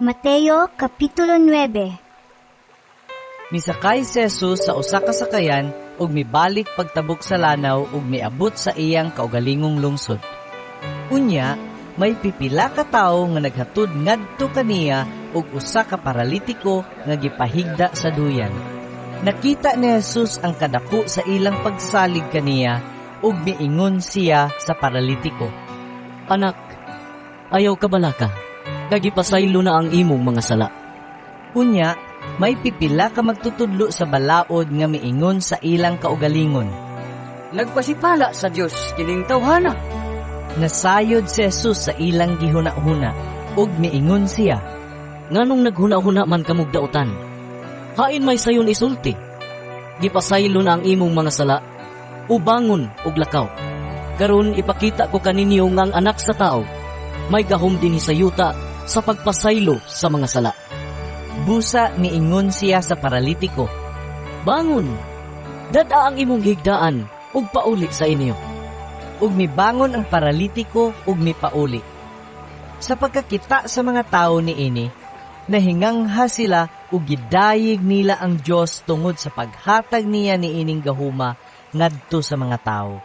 Mateo Kapitulo 9. Misakay si Jesus sa usa ka sakayan ug mibalik pagtabok sa lanaw ug miabot sa iyang kaugalingong lungsod. Unya, may pipila ka tawo nga naghatod ngadto kaniya og usa ka paralitiko nga gipahigda sa duyan. Nakita ni Jesus ang kadako sa ilang pagsalig kaniya ug miingon siya sa paralitiko. "Anak, ayaw kabalaka, kay gipasaylo na ang imong mga sala." Unya, may pipila ka magtutudlo sa balaod nga miingon sa ilang kaugalingon. "Nagpasipala sa Dios kining tawhana." Nasayod si Jesus sa ilang gihuna-huna ug miingon siya, "Nganong naghuna-huna man kamog dautan? Hain may sayon isulti? Gipasaylo na ang imong mga sala, o bangon ug lakaw? Karon ipakita ko kaninyo nga ang Anak sa Tao may gahom dinhi sa yuta sa pagpasaylo sa mga sala." Busa miingon siya sa paralitiko, "Bangon, dad-a ang imong higdaan ug pauli sa inyo." Ug mibangon ang paralitiko ug mipauli. Sa pagkakita sa mga tawo niini, nahingangha sila ug gidayeg nila ang Dios tungod sa paghatag niya niining gahuma ngadto sa mga tawo.